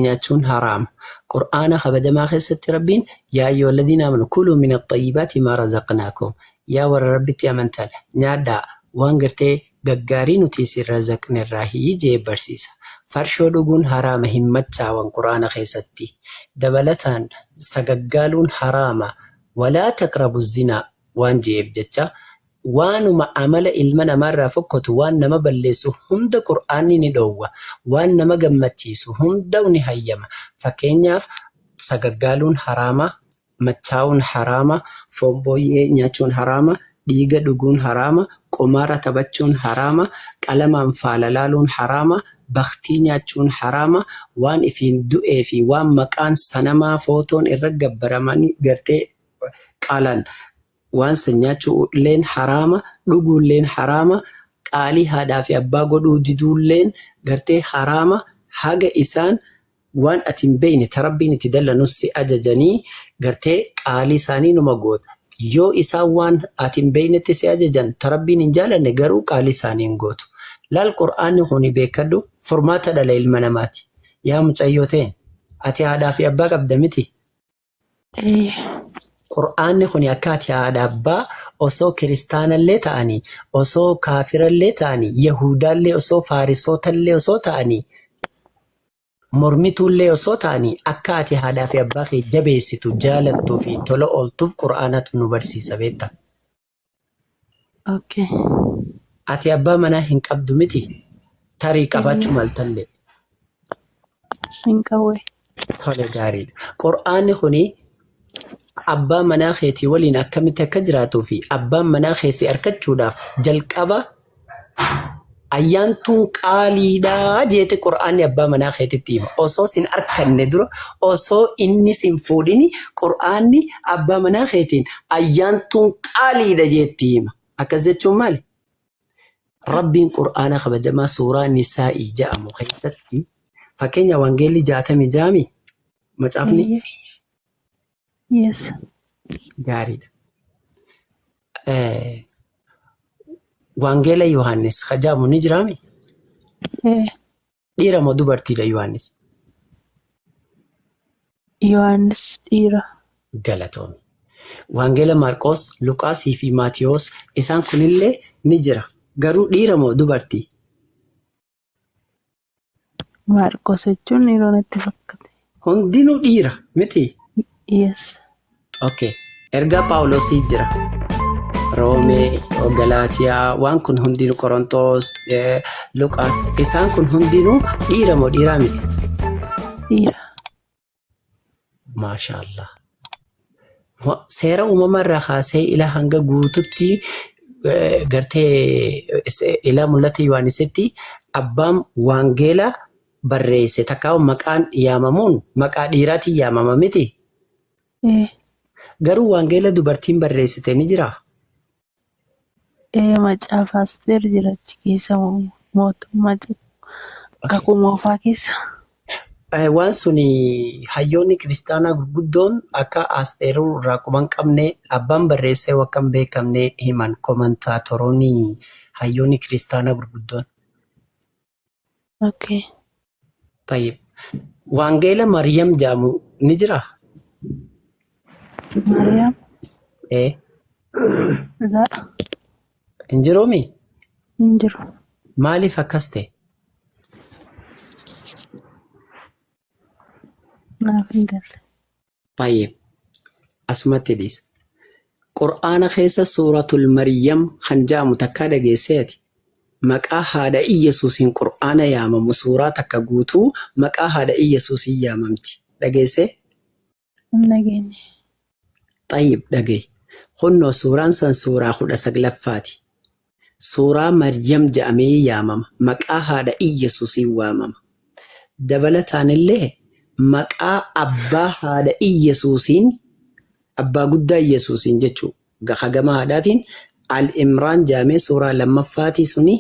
Nyaachuun haraama. Qur'aana kabajamaa keessatti Rabbiin yaa ayyuhalladiina aamanu kuluu mina xayyibaati maa razaqnaakum yaa warra Rabbitti amantan nyaadhaa waan gartee gaggaarii nuti isin razaqnerraahii jee barsiisa. Farshoo dhuguun haraama hin machaawan Qur'aana keessatti. Dabalataan sagaggaaluun haraama walaa taqrabu zinaa waan je'eef jecha waanuma amala ilma namaarraa fokkotu waan nama balleessu hunda qur'aanni ni dhoowwa. Waan nama gammachiisu hundaw ni hayyama. Fakkeenyaaf sagaggaaluun haraama, machaa'uun haraama, foon booyyee nyaachuun haraama, dhiiga dhuguun haraama, qumaara taphachuun haraama, qalamaan faala laaluun haraama, bakhtii nyaachuun haraama, waan ifiin du'ee fi waan maqaan sanamaa footoon irra gabbaraman gartee qalan waan san nyaachuulleen haraama, dhuguulleen haraama, qaalii haadhaa fi abbaa godhuu diduulleen gartee haraama, haga isaan waan ati hin beeyne ta Rabbiin itti dallanus si ajajanii gartee qaalii isaanii numa goota. Yoo isaan waan ati hin beeynetti si ajajan ta Rabbiin hin jaalanne garuu qaalii isaanii hin gootu. Laal Qur'aanni kuni beekadhu furmaata dhala ilma namaati. Yaa mucayyoo teen ati haadhaa fi abbaa qabda miti? Ee. Qur'aanni kuni akka ati haadha abbaa osoo kiristaanallee ta'anii, osoo kaafirallee ta'anii, yahuudaallee osoo faarisootallee osoo ta'anii, mormituullee osoo ta'anii akka ati haadhaa fi abbaa kee jabeessitu, jaalattuu fi tola ooltuuf Qur'aanatu nu barsiisa beekta. Okay. Ati abbaa manaa hin qabdu miti? Tarii qabaachuu maltallee. Hin qabu. Tole gaariidha. Qur'aanni kuni abbaa manaa keetii waliin akkamitti akka jiraatuu fi abbaan manaa kee si arkachuudhaaf jalqaba ayyaantuun qaaliidha jeeti Qur'aanni abbaa manaa keetitti hima. Osoo sin arkanne dura osoo inni sin fuudhini Qur'aanni abbaa manaa keetiin ayyaantuun qaaliidha jeetti hima. Akkas jechuun maali? Rabbiin Qur'aana kabajamaa suuraa Nisaa'ii jedhamu keessatti fakkeenya Wangeelli 66 macaafni Eeyyee. Yes. Gaariidha. Wangeela Yohaannis ka jedhamu ni jiraami? Ee. Dhiira moo dubartiidha Yohaannis? Yohaannis dhiira. Galatoomi. Wangeela Maarqoos, Luqaasii fi Maatiyoos isaan kunillee ni jira. Garuu dhiira moo dubartii? Maarqos jechuun dhiira natti fakkaate. Hundinuu dhiira miti? Yes. Okay. Ergaa Phaawulosii jira. Roomee, Galaatiyaa, waan kun hundinuu Qorontoos, Luqaas, isaan kun hundinuu dhiira moo dhiiraa miti? Dhiira. Maashaallah. Seera uumamaa irraa kaasee ila hanga guututti gartee ila mul'ata Yohaannisitti abbaan waangeela barreesse takkaa maqaan yaamamuun maqaa dhiiraatiin yaamama miti. Ee. Garuu waangeela dubartiin barreessite ni jiraa? Ee macaafa Asteer jira achi keessa mootummaa kakuu moofaa keessa. Waan suni hayyoonni kiristaanaa gurguddoon akka Asteeruu irraa quba hin qabne abbaan barreessee akka hin beekamne himan komantaatoroonni hayyoonni kiristaanaa gurguddoon. Okay. Tayyib. Wangeela Maryam jedhamu ni jiraa? Maariyaam Ee. laa Hin jiruumi? hin jiru. Maaliif akkas ta'e? Naaf hin galle. Tayyib. Asumatti dhiisa. Qur'aana keessa suuratul Maryam kan jedhamu takkaa dhageessee ati? Maqaa haadha Iyyasuusiin Qur'aana yaamamu suuraa takka guutuu maqaa haadha Iyyasuusiin yaamamti. Dhageessee? Hin dhageenye. Xayyib dhaga'i. Kunnoo suuraan san suuraa 19ffaati. Suuraa Maryam jedhamee yaamama. Maqaa haadha Iyyasuusiin waamama. Dabalataanillee maqaa abbaa haadha Iyyasuusiin abbaa guddaa Iyyasuusiin jechuu ka gama haadhaatiin Al-Imraan jedhamee suuraa lammaffaatii suni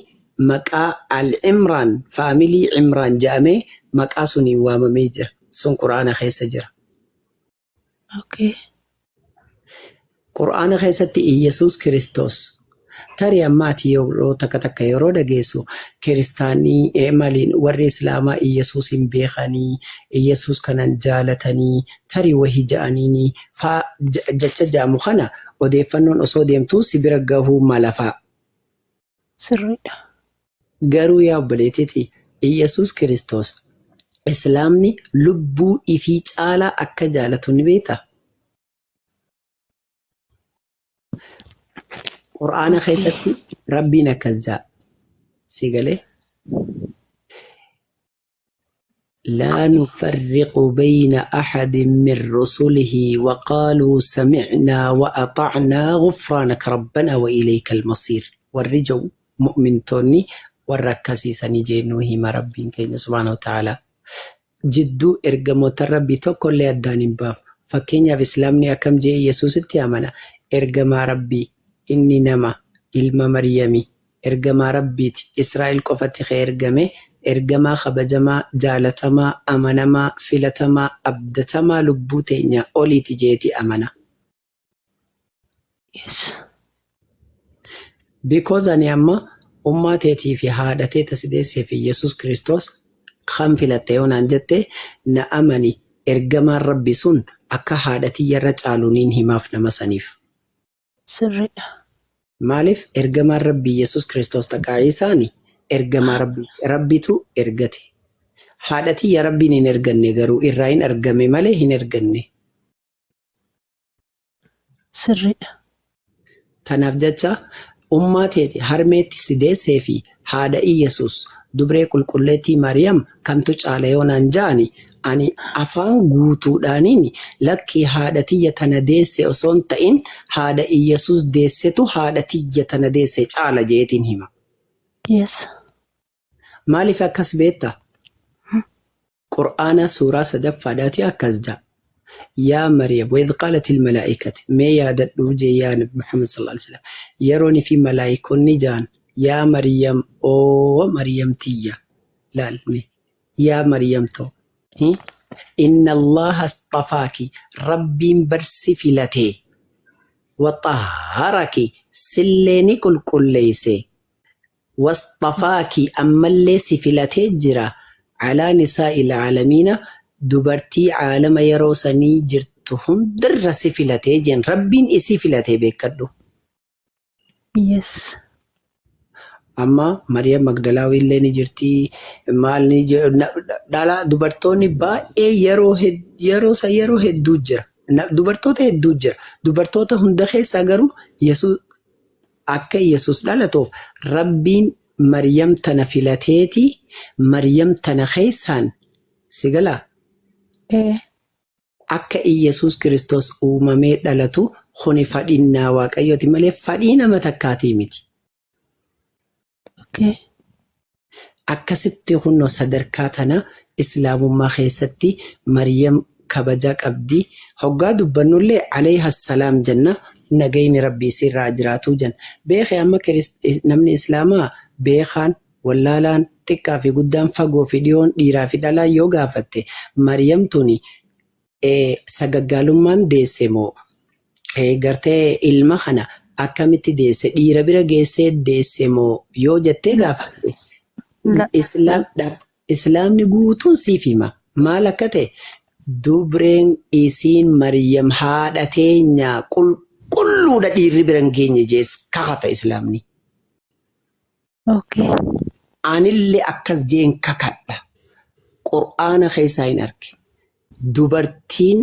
maqaa Al-Imraan faamilii Imraan jedhamee maqaa suniin waamamee jira. Sun Qur'aana keessa jira. Okay. Qur'aana keessatti Iyyasuus Kiristoos Tarii amma ati yeroo takka takka yeroo dhageessu kiristaanii maaliin warri islaamaa Iyyasuus hin beekanii, Iyyasuus kanan jaalatanii, tarii wahi ja'aniini faa jecha ja'amu kana odeeffannoon osoo deemtuu si bira gahuu mala faa. Sirriidha. Garuu yaa obboleettii Iyyasuus Kiristoos islaamni lubbuu ifii caalaa akka jaalatu ni beektaa? Qur'aana keessatti Rabbiin akkas ja'a. Si galee? Laa nufarriqu bayna ahadin min rusulihi wa qaaluu sami'naa wa axa'naa ghufraanaka rabbanaa wa ilayka almasiir. Warri jedhu mu'mintoonni warra akkasiisanii jee nuu hima Rabbiin keenya subhaanahu wa ta'aalaa. Jidduu ergamoota Rabbii tokkollee addaan hin baafnu. Fakkeenyaaf Islaamni akkam je'ee Yesuusitti amana? Ergamaa Rabbii, inni nama, ilma Maryami, ergamaa Rabbiiti, Israa'il qofatti ka ergame, ergamaa kabajamaa, jaalatamaa, amanamaa, filatamaa, abdatamaa lubbuu teenyaa oliiti je'eeti amana. Yes. Because ani amma ummaa teetii fi haadha tee ta si deessee fi Yesuus Kiristoos kam filatte yoo naan jette na amani ergamaan Rabbi sun akka haadha tiyyarra caalu niin himaaf nama saniif. Sirriidha. Maaliif ergamaan Rabbii Yesuus Kiristoos takkaa Iisaani ergamaa Rabbiiti. Rabbitu ergate. Haadha tiyya Rabbiin hin erganne garuu irraa hin argame malee hin erganne. Sirriidha. Tanaaf jecha ummaa teeti harmeetti si deessee fi haadha Iyyasuus dubree qulqulleettii Maariyam kamtu caala yoo naan ja'ani ani afaan guutuudhaaniin lakkii haadha tiyya tana deesse osoo hin ta'in haadha Iyyasuus deessetu haadha tiyya tana deesse caala je'eetiin hima. Yes. Maaliif akkas beetta? Qur'aana suuraa sadaffaadhaati akkas ja'a. Yaa Maryam wa idh qaalatil malaa'ikati mee yaadadhuu jee yaa Nabi Muhammad sallallahu alaihi wasallam yeroon fi malaayikonni ja'an yaa Maryam oo Maryam tiyya laal mee yaa Maryam too hi inna Allaha astafaaki Rabbiin bar si filatee wa xahharaki sillee ni qulqulleeyse Wasxafaaki ammallee si filatee jira calaa nisaa'il aalamiina dubartii aalama yeroo sanii jirtu hundarra si filatee jeen Rabbiin isii filatee beekkadhu. Yes. Amma Maryam Magdalaawii illee ni jirti maal ni jira dhalaa dubartoonni baay'ee yeroo yeroo san yeroo hedduu jira. Dubartoota hedduu jira. Dubartoota hunda keessaa garuu Yesuus Akka Yesus dhalatuuf Rabbiin Maryam tana filateeti Maryam tana keessaan si galaa? Ee. Akka Iyyasuus Kiristoos uumamee dhalatu kuni fadhinnaa Waaqayyooti malee fadhii nama takkaatii miti. Okay. Akkasitti kunno sadarkaa tana Islaamummaa keessatti Maryam kabaja qabdi. Hoggaa dubbannullee Alayha salaam jenna. Nagayni Rabbii isiirra haa jiraatuu jenna. Beekhi amma namni Islaamaa beekaan, wallaalaan, xiqqaa fi guddaan, fagoo fi dhiyoon, dhiiraa fi dhalaan yoo gaafatte Maryam tuni sagaggaalummaan deesse moo gartee ilma kana akkamitti deesse dhiira bira geessee deesse moo yoo jettee gaafatte La. islaam islaamni guutuun siif hima maal akka ta'e dubreen isiin Maryam haadha teenya qulqulluudha dhiirri bira hin geenye jees kakata islaamni. Okay. Anillee akkas jeen kakadha. Qur'aana keessaa hin arge. Dubartiin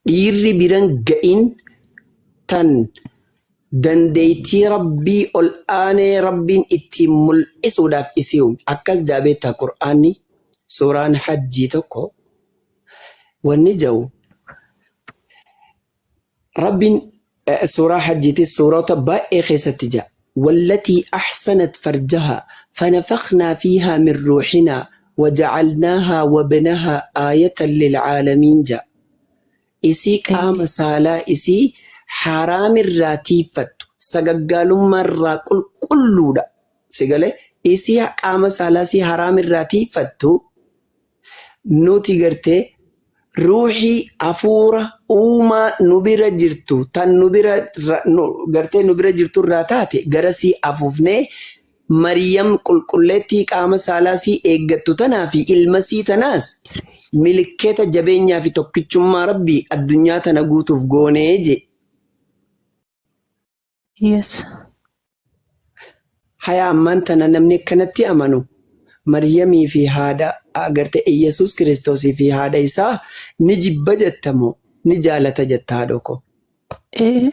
dhiirri biran ga'in tan dandeettii Rabbii ol aanee Rabbiin ittiin mul'isuudhaaf isii uume. Akkas jaa beektaa Qur'aanni suuraan Hajjii tokko wanni ja'u Rabbiin suuraa Hajjiitis suurota baay'ee keessatti ja'a. Wallatii ahsanat farjahaa fanafakhnaa fiihaa min ruuhinaa waja'alnaahaa wabnahaa aayatan lilcaalamiin ja'a. Isii qaama saalaa isii haraamirraa tiiffattu sagaggaalummaarraa qulqulluudha. Si galee isii qaama saalaa isii haraamirraa tiiffattu nuti gartee Ruuhii, hafuura, uumaa nu bira jirtu tan nu bira gartee nu bira jirtu irraa taate garasii afuufnee Mariyam qulqulleettii qaama saalaa sii eeggattu tanaa fi ilma sii tanaas milikkeeta jabeenyaa fi tokkichummaa Rabbii addunyaa tana guutuuf goonee je. Yes. Haya ammaan tana namni akkanatti amanu Maryamii fi haadha garte Iyyasuus Kiristoosii fi haadha isaa ni jibba jetta moo ni jaalata jetta haadhoo koo? Ee.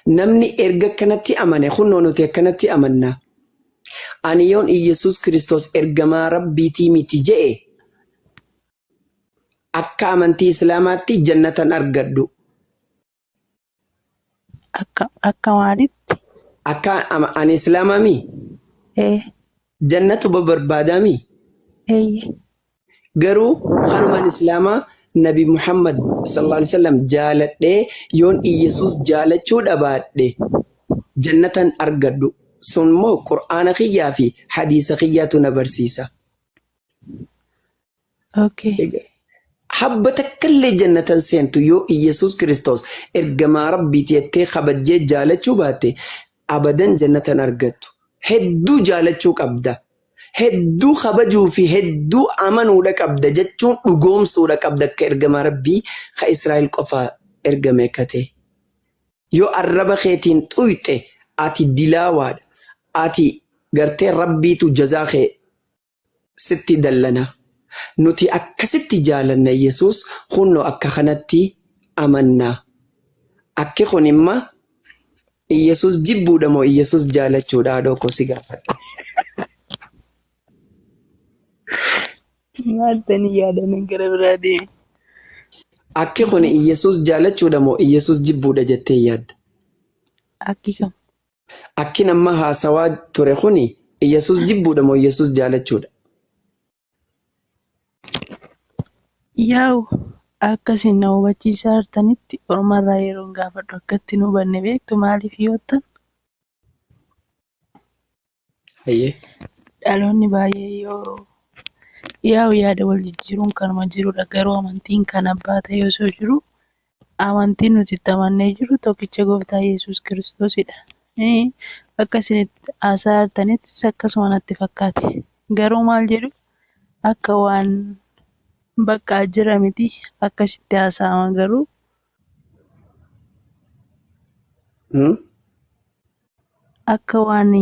Namni erga akkanatti amane kunnoo nuti akkanatti amanna. Ani yoon Iyyasuus Kiristoos ergamaa Rabbiitii miti je'e akka amantii Islaamaatti jannatan argadhu. Akka maalitti? Akka ani Islaamaa mii? Ee. Jannatuma barbaadaa mii? Eeyye. Garuu kanumaan Islaamaa Nabi Muhammad sallallahu alaihi wasallam jaaladhee yoon Iyyasuus jaalachuu dhabaadhe jannatan argadhu. Sun immoo Qur'aana kiyyaa fi hadiisa kiyyaatu na barsiisa. Okay. Egaa, Habba takkallee jannatan seentu yoo Iyyasuus Kiristoos ergamaa Rabbiiti jettee kabajjee jaalachuu baatte abadan jannatan argattu. Hedduu jaalachuu qabda. Hedduu kabajuu fi hedduu amanuudha qabda jechuun dhugoomsuudha qabda akka ergamaa Rabbii ka Israa'el qofa ergame akka ta'e. Yoo arraba keetiin xuyxe ati dilaawaadha. Ati gartee Rabbiitu jazaa kee sitti dallana. Nuti akkasitti jaalanna Yesuus kunno akka kanatti amanna. Akki kun imma Iyesuus jibbuudha moo Iyesuus jaalachuudha haadhoo koo si gaafadha. Maal tani yaadanii gara biraa deeme. Akki kun Iyesuus jaalachuudha moo Iyesuus jibbuudha jettee yaadda? Akki kam? Akkin amma haasawaa ture kuni Iyyasuus jibbuudha moo Iyyasuus jaalachuudha? Yaa'u akka isin na hubachiisaa jirtanitti ormarraa yeroon gaafadhu akkatti hin hubanne beektu maaliif yoo jettan Hayyee. dhaloonni baay'ee yoo yaa'u yaada wal jijjiiruun kanuma jirudha garuu amantiin kan abbaa ta'e osoo jiru Amantiin nuti itti amannee jirru tokkicha Gooftaa Yesuus Kiristoosidha. Akka isin itti haasa'aa jirtanittis akkasuma natti fakkaate. Garuu maal jedhu akka waan baqqaa jira miti akkasitti haasa'ama garuu akka waan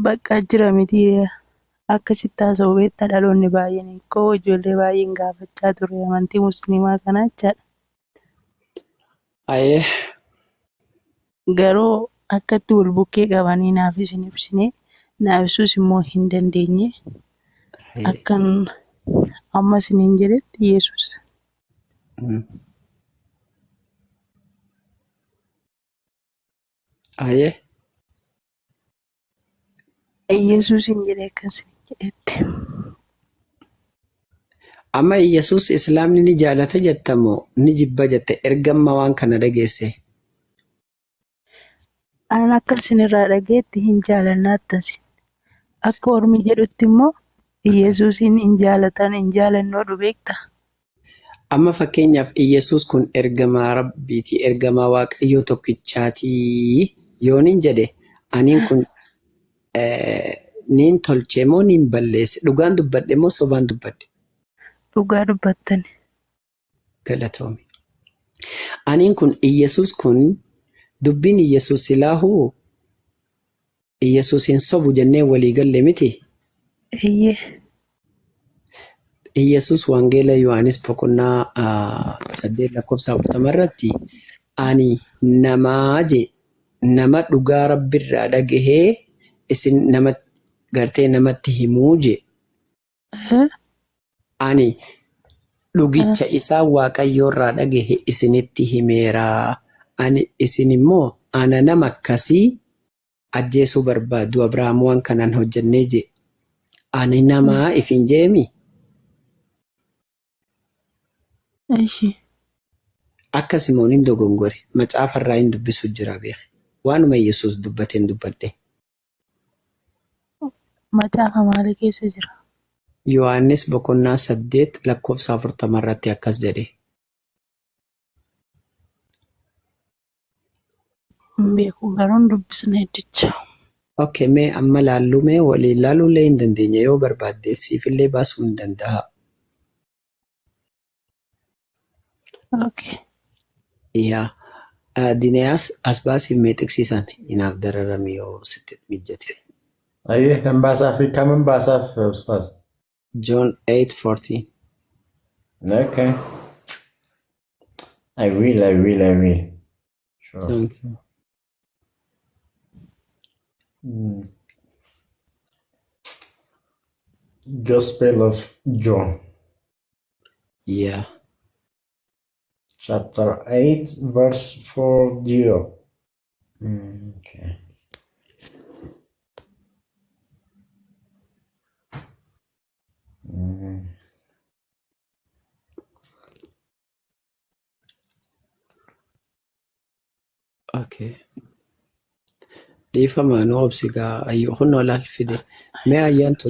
baqqaa jira miti Akkasitti haasa'u beektaa dhaloonni baay'een koo ijoollee baay'een gaafachaa ture amantii musliimaa kana jechaadha. Ayee. Garuu akkatti wal bukkee qabanii naafis hin ibsine naaf ibsuus immoo hin dandeenye. Ayee. Akkan amma isiniin jedhetti Yesuus. Ayee. Iyyasuusin jedhe akka isin jedhetti. Amma Iyyasuus Islaamni ni jaalata jetta moo ni jibba jette erga amma waan kana dhageesse? Anan akka isin irraa dhageetti hin jaalannaattas. Akka ormi jedhutti immoo Iyyasuusin hin jaalatan hin jaalannoodhu beekta. Amma fakkeenyaaf Iyyasuus kun ergamaa Rabbiiti, ergamaa Waaqayyoo tokkichaati yoonin jedhe aniin kun niin tolche moo niin balleesse? Dhugaan dubbadhe moo sobaan dubbadhe? Dhugaa dubbattani. Galatoomi. Aniin kun Iyyasuus kun dubbiin Iyyasuus silaahuu Iyyasuus hin sobu jennee walii galle miti? Eeyyee. Iyyasuus Wangeela Yohaanis boqonnaa 8 lakkoofsa 40 irratti ani namaa jee nama dhugaa Rabbirraa dhagahee isin nama gartee namatti himuu jee. Ani dhugicha isaa Waaqayyoorraa dhagahe isinitti himeera. Ani isin immoo ana nama akkasii ajjeesuu barbaaddu Abrahaam waan kana hin hojjennee jee. Ani namaa ifiin jeemi. Eshi. Akka Simoon hin dogongore macaafa irraa hin dubbisu jira beeki. Waanuma Yesuus dubbateen dubbadhe. Macaafa maalii keessa jira? Yohaannis boqonnaa 8 lakkoofsa 40 irratti akkas jedhe. Hin beeku garuu hin dubbisne iddicha. Ok mee amma laalluu mee waliin laaluullee hin dandeenya yoo barbaadde siifillee baasuu hin danda'a. Okay. Yaa Dineyaas as baasiif mee xiqsiisan inaaf dararami yoo sitti mijjate. Ayyee nan baasaaf kaman baasaaf ustaaz. John 8:14. Okay. I will, I will, I will. Sure. Thank you. Gospel of John, Yeah. chapter 8, verse 40. Okay. Okay. Dhiifama nu obsi gaa ayyu kunnoo laal fide. Mee ayyaantu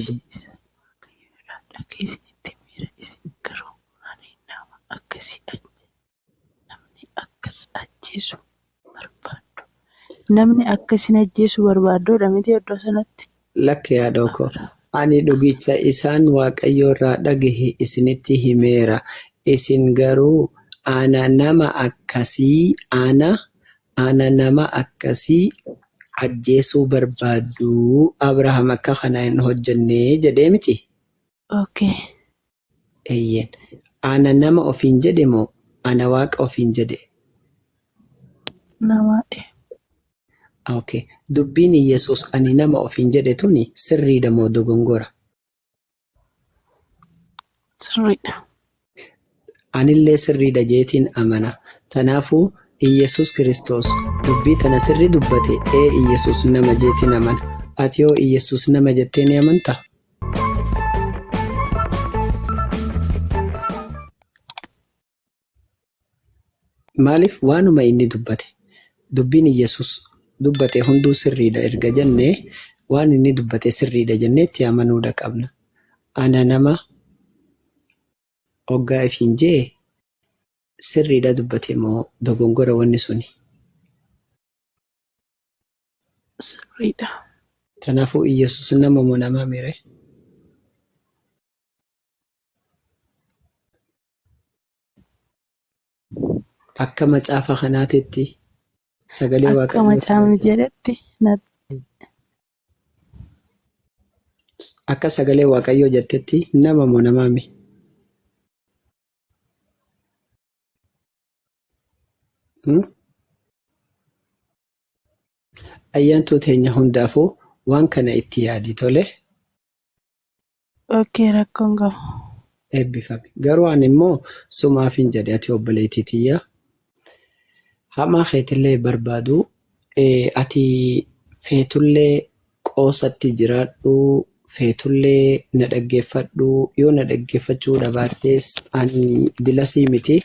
Akka isinitti miira isin garuu ani nama akkasii namni akkas ajjeesu barbaaddu. Namni akka isin ajjeesu barbaadduudha miti iddoo sanatti. Lakki haadhoo koo. Ani dhugicha isaan Waaqayyo irraa dhagahe isinitti himeera. Isin garuu ana nama akkasii ana ana nama akkasii ajjeesuu barbaaddu. Abrahaam akka kana hin hojjenne jedhee miti. Okay. Eeyyeen. Ana nama ofiin jedhe moo ana Waaqa ofiin jedhe? Nama. Okay. Dubbiin Yesuus ani nama ofiin jedhe tuni sirriidha moo dogongora? Sirriidha. Anillee sirriidha jeetiin amana. Tanaafuu Iyyasuus Kiristoos dubbii tana sirri dubbate ee Iyyasuus nama jeetiin amana. Ati hoo Iyyasuus nama jettee ni amantaa? Maaliif waanuma inni dubbate dubbiin Iyyasuus dubbate hunduu sirriidha erga jennee waan inni dubbate sirriidha jennee itti amanuudha qabna. Ana nama hoggaa ifiin jee sirriidha dubbate moo dogongora wanni suni? Sirriidha. Kanaafuu Iyyasuus nama moo namaa mire? Akka macaafa kanaatitti sagalee Akka Waaqayyoo macaafni sila jedhetti na akka sagalee Waaqayyoo jettetti nama moo namaa mi? Hmm? Ayyaantuu teenya hundaafuu waan kana itti yaadi tole. Okay rakkoon qabu. Eebbifami. Garuu ani immoo sumaafin jedhe ati obboleettii tiyya. Hamaa keetillee barbaadu ati feetullee qoosatti jiraadhu feetullee na dhaggeeffadhu yoo na dhaggeeffachuu dhabaattees ani dilasii miti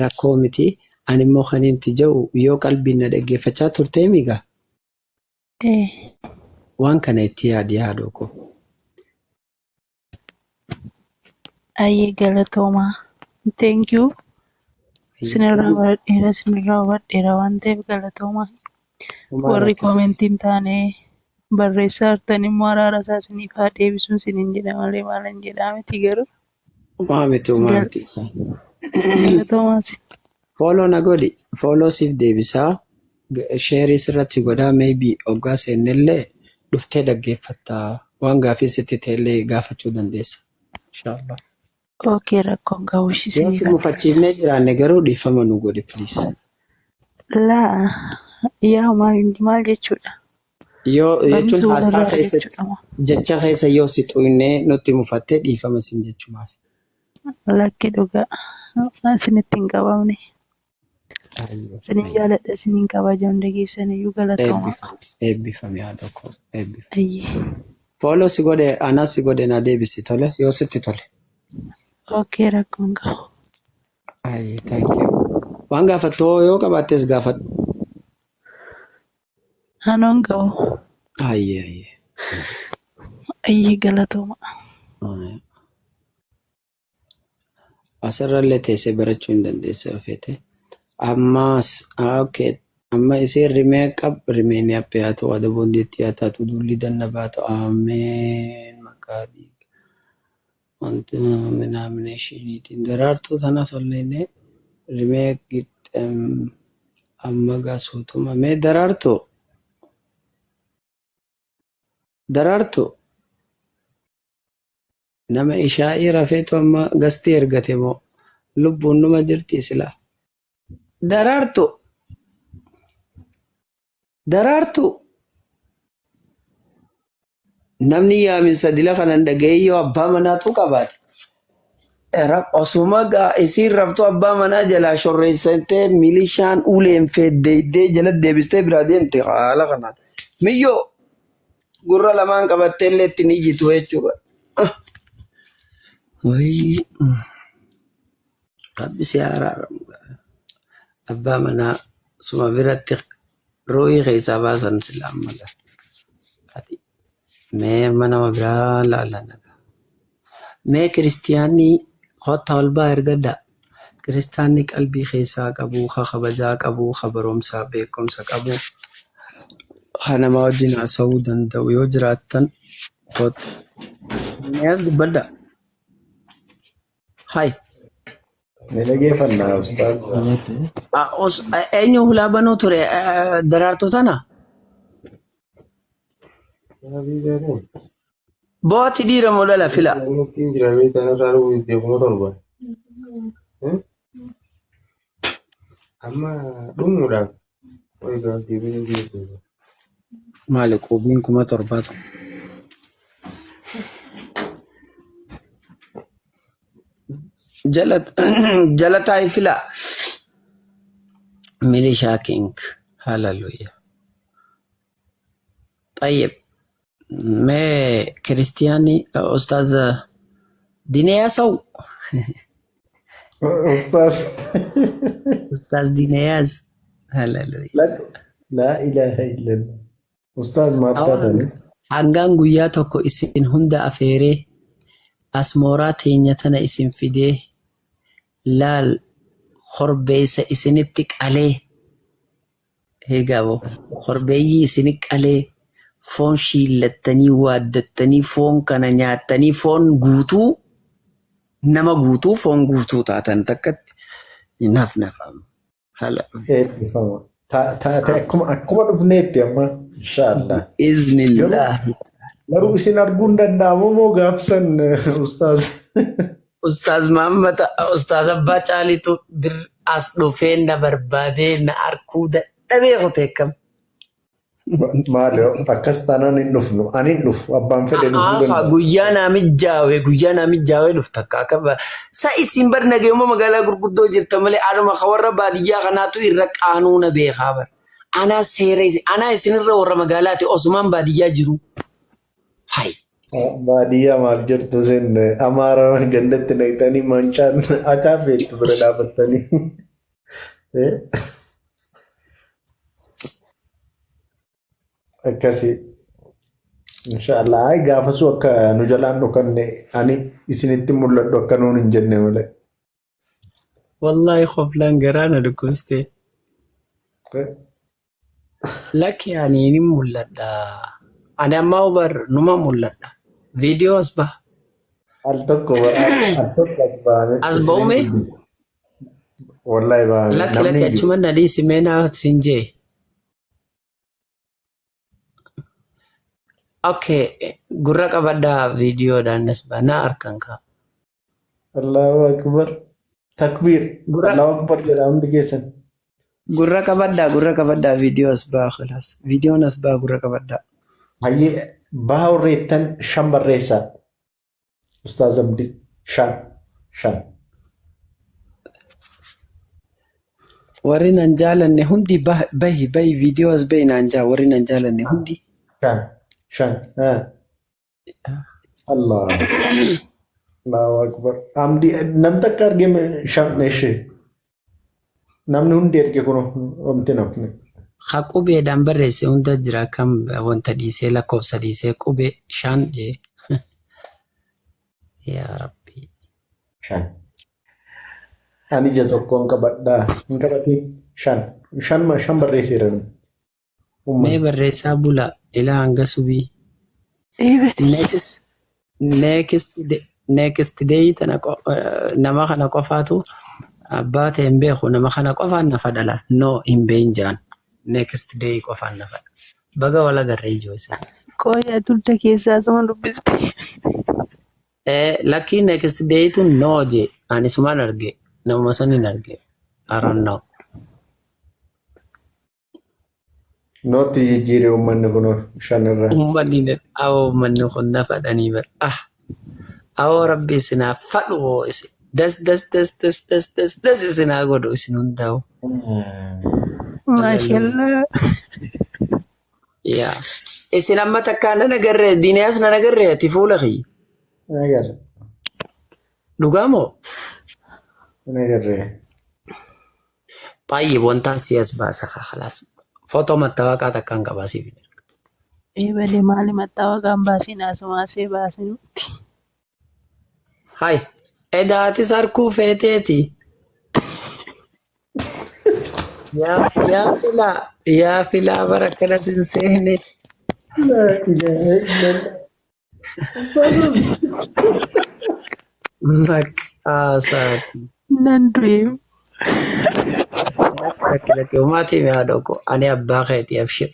rakkoo miti ani immoo kan inti jedhu yoo qalbiin na dhaggeeffachaa turtee migaa Ee. Waan kana itti yaadi haadhoo koo. Ayyee galatoomaa. Thank you. Isinirraa baradheera isinirraa hubadheera waan ta'eef galatoomaa. Homaa Warri rakkisa. koomentii hin taane barreessaa jirtan immoo araara isaa isiniif haa deebisuun isiniin jedha malee maalan jedhaa miti garuu. Homaa miti homaa miti isaan. Galatoomaa isin. Follow na godhi. Follow siif deebisaa. Sheerii sirratti godhaa maybe hoggaa seennellee dhuftee dhaggeeffatta. Waan gaafii sitti ta'ellee gaafachuu dandeessa. Inshaallah. Okay rakkoon qabu ishii Yoo isiniif si haa deebisu. mufachiifnee jiraanne garuu dhiifama nu godhi please. Laa yaa maal maal jechuudha? Yoo Barumsa jechuun haasaa walirraa keessatti jechuudha moo? jecha keessa yoo si xuqnee nutti mufattee dhiifama sin jechumaaf. Lakki dhugaa isinitti hin qabamne. Ayyee, Isinin ayyee. jaaladha isinin kabaja hunda keessan iyyuu galatooma. Eebbifami, eebbifami haadha koo, eebbifami. Ayyee. Follow si godhe, anas si godhe na deebisi tole, yoo sitti tole. Okay rakkoon qabu. Ayyee, thank you. Waan gaafattu hoo yoo qabaattes gaafadhu. Anoon qabu. Ayyee, ayyee. Ayyee galatooma. Asirrallee teessee barachuu hin dandeessa yoo feete. Ammaas okay. Amma isiin rimee qab rimeen haphee haa ta'u adaboon deetti haa taatu duulli dannabaa ta'u ameen maqaa dhiiga wanti minaamineshiniitiin daraartuu tanas olleenne rimee gixxem amma gaa suutuma mee daraartuu daraartuu Nama ishaa'ii rafeetu amma gastii ergate moo lubbuun numa jirti silaa. Daraartu Daraartu namni yaaminsa dila kanan dhaga'ee yoo abbaa manaatu qabaate osuma gaa isiin raftu abbaa manaa jalaa shorreessantee milishaan uleen feeddeeydee jala deebistee biraa deemte haala kanaan. Miyyoo gurra lamaan qabattee illee ittiin iyyitu jechuudha. Wayii rabbi si haa araaramu. Abbaa manaa suma biratti ruuhii keessaa baasan sila amma gaa. Ati mee amma nama biraa laala nagaa. Mee kiristiyaanni kottaa ol baa ergadhaa. Kiristaanni qalbii keessaa qabu, ka kabajaa qabu, ka barumsaa beekumsa qabu, ka namaa wajjin haasa'uu danda'u yoo jiraattan kottu. Miyaas dubbadhaa. Hay. Ni dhageeffanna ustaaz. Ah, Eenyu hulaa banuu ture daraartuu tana? Booti dhiira moo dhala fila. Amma dhumuudhaaf qoy gaaf deebiin geessu. Maali quubiin 7000tu. Jala jala taa'i fila. Milishaa King. Hallelujah. Xayyib. Mee kiristiyaanni ustaaz Dineyaa Saw. Ustaaz. Ustaaz Dineyaas. Hallelujah. Laa ilaaha illallah. Ustaaz maaf taatani? Hangaan guyyaa tokko isin hunda afeeree as mooraa teenya tana isin fidee laal korbeessa isinitti qalee Egaa boo korbeeyyii isini qalee foon shiillattanii waaddattanii foon kana nyaattanii foon guutuu nama guutuu foon guutuu taatan takkatti hin hafne afaan. Haala. Eebbifama. Taate akkuma dhufneetti amma inshaallah. Iznillaahi. Garuu isin arguu hin danda'amu moo gaafsan ustaaz? Ustaaz Mahammad Ustaaz Abbaa Caaliitu bir as dhufee na barbaadee na arkuu dadhabee kutee akkam. Maali akkas taanaan hin dhufnu. Ani hin dhufu. Abbaan fedhe dhufuu Aafa danda'a. guyyaa naa mijjaawe guyyaa naa mijjaawe dhufta akka akka sa isin bar nageenya magaalaa gurguddoo jirta malee anuma ka warra baadiyyaa kanaatu irra qaanuuna beekaa bar. Anaa seera isin anaa isinirra warra magaalaati osumaan baadiyyaa jiru. Hay. Baadiyyaa maal jirtu isin Amaara gandatti naqxanii mancaan akaa feettu bira dhaabattanii. Akkasii. Inshaallah ay gaafasuu akka nu jalaan dhokanne ani isinitti mul'adhu akka nuun hin jenne malee. Wallahi koflaan garaa na dhukkubste. Lakki ani ni mul'adha. Ani ammaa bar numa mul'adha. Viidiyoo as baha. Al tokko al tokko as bahame As isinin ba'ume dubbisa. Wallahi bahame lakki namni lakki hin jiru. achuma na dhiisi mee naa siin jee. Okay gurra qabadhaa viidiyoodhaan as baha naa arkan kaa. Allahu Akbar. Takbiir. Gurra Allahu Akbar jedha hundi keessan. Gurra qabadhaa gurra qabadhaa viidiyoo as baha khalaas. Viidiyoon as baha gurra qabadhaa. Hayyee baha warreettan shan barreessaa. Ustaaz Abdii shan shan. Warri nan jaalanne hundi bahi bahi viidiyoo as bahi naan jaa warri nan jaalanne hundi. Shan shan. Allah. Allahu Akbar. Amdi namni takka arge shan ishee. Namni hundi erge kun homti nafne. Ha qubeedhaan barreesse hunda jira kam wanta dhiisee lakkoofsa dhiisee qubee shan jee. Yaa Rabbii. 5. Ani ija tokkoon qabadhaa. Hin qabatiin. 5. 5 5 barreesseera. Mee Uummanni. barreessaa bula ilaa hanga subii. Eebede. Next next day, next day tana nama kana qofaatu abbaa ta'e hin beeku nama kana qofaan nafa dhala. No hin beeyin jaan. Next day qofaan nafa dhala. Baga wal agarre ijoo isin. Qooyaa dugda keessaa asuma dubbiste. Lakkii next day tun no je ani sumaan arge namuma sanin arge. I don't know. Nootti jijjiire uummanni kun 5 irraa. Uummanni awoo uummanni kun na fadhanii bar. Ah awoo rabbi isin haa fadhu hoo isin. Das das das das das das das isin haa godhu isin hundaa'u. Maashallaa. Yaa. Isin amma takkaa nan agarree diiniyaas nan agarree ati fuula kiyya. Agarre. Dhugaa moo? Agarre. Baay'ee wantaan si as baasa kaa khalaas. Footoo mattaawaqaa takkaan qabaa siif. Eebade maali mattaawaqaan baasiin asumaa see baasinutti. Hai. Edaatis harkuu feeteeti. Yaa yaa filaa yaa filaa bara akkana sin seene. La ilaha illallah. Maqaa isaati. Nan du'e. Lakki lakki umaatii mi haadha koo ani abbaa keetii abshir.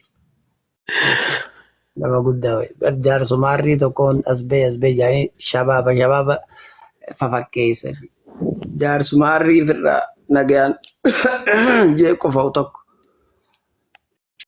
Nama guddaa wayi. Bar jaarsumaarrii tokkoon as ba'e as ba'e jedhanii shabaaba shabaaba fafakkeessan. Jaarsumaarrii firraa nagayaan jee qofa'u tokko.